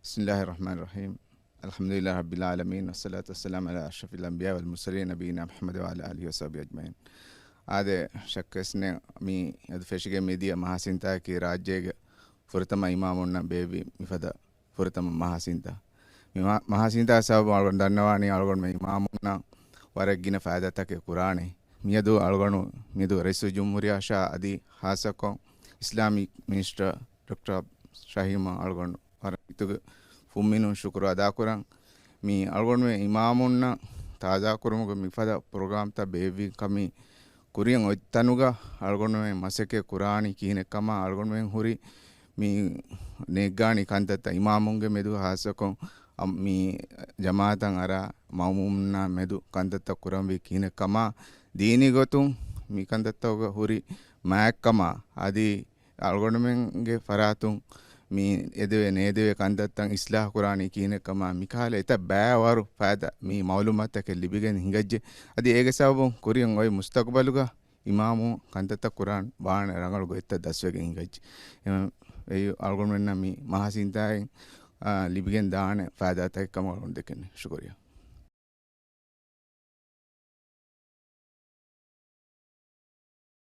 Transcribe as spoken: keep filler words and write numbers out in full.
بسم الله الرحمن الرحيم. الحمد لله رب العالمين، والصلاة والسلام على أشرف الأنبياء والمرسلين، نبينا محمد وعلى آله وصحبه أجمعين. އާދެ، ޝައްކެއް ނެތް، މި އަދި ފެށިގެން މިދިޔަ މަހާސިންތާއަކީ ރާއްޖޭގެ ފުރަތަމަ އިމާމުންނަށް ބޭއްވި މިފަދަ ފުރަތަމަ މަހާސިންތާ. މި މަ-، މަހާސިންތާ ސަބަބުން އަޅުގަނޑު ދަންނަވާނީ އަޅުގަނޑުމެން އިމާމުންނަށް ވަރަށް ގިނަ ފައިދާތަކެއް ކުރާނެ. މިއަދު އަޅުގަނޑު މިއަދު ރައީސުލްޖުމްހޫރިއްޔާ ޝާ އަދި ހާއްސަކޮށް އިސްލާމިކް މިނިސްޓަރ ޑޮކްޓަރ ޝަހީމަށް އަޅުގަނޑު ވަރަށް ހިތުގެ ފުންމިނުން ޝުކުރު އަދާކުރަން. މި އަޅުގަނޑުމެން އިމާމުންނަށް ތާޒާކުރުމުގެ މިފަދަ ޕްރޮގްރާމްތައް ބޭއްވި ކަމީ ކުރިއަށް އޮތް ތަނުގަ އަޅުގަނޑުމެން މަސައްކަތް ކުރާނީ ކިހިނެއް ކަމަށް އަޅުގަނޑުމެން ހުރި މި ނޭއްގާނީ ކަންތައްތައް އިމާމުންގެ މެދު ހާއްސަކޮށް އަ-، މި ޖަމާއަތަށް އަރާ މައުމޫމުންނާ މެދު ކަންތައްތައް ކުރަންވީ ކިހިނެއް ކަމާ، ދީނީ ގޮތުން މި ކަންތައްތަކުގަ ހުރި މާތްކަމާ، އަދި އަޅުގަނޑުމެންގެ ފަރާތުން މި އެދެވޭ ނޭދެވޭ ކަންތައްތައް އިސްލާހު ކުރާނީ ކިހިނެއް ކަމާ، މިކަހަލަ އެތައް ބައިވަރު ފައިދާ މި މައުލޫމާތުތަކެއް ލިބިގެން ހިނގައްޖެ. އަދި އޭގެ ސަބަބުން ކުރިއަށް އޮތް މުސްތަގުބަލުގަ އިމާމު ކަންތައްތައް ކުރާން ވާނެ ރަނގަޅު ގޮތްތައް ދަސްވެގެން ހިނގައްޖެ. އެ-، އެއީ އަޅުގަނޑުމެންނަށް މި މަހާސިންތާއިން، އާ، ލިބިގެން ދާނެ ފައިދާތަކެއް ކަމަށް އަޅުގަނޑު ދެކެން. ޝުކުރިއްޔާ.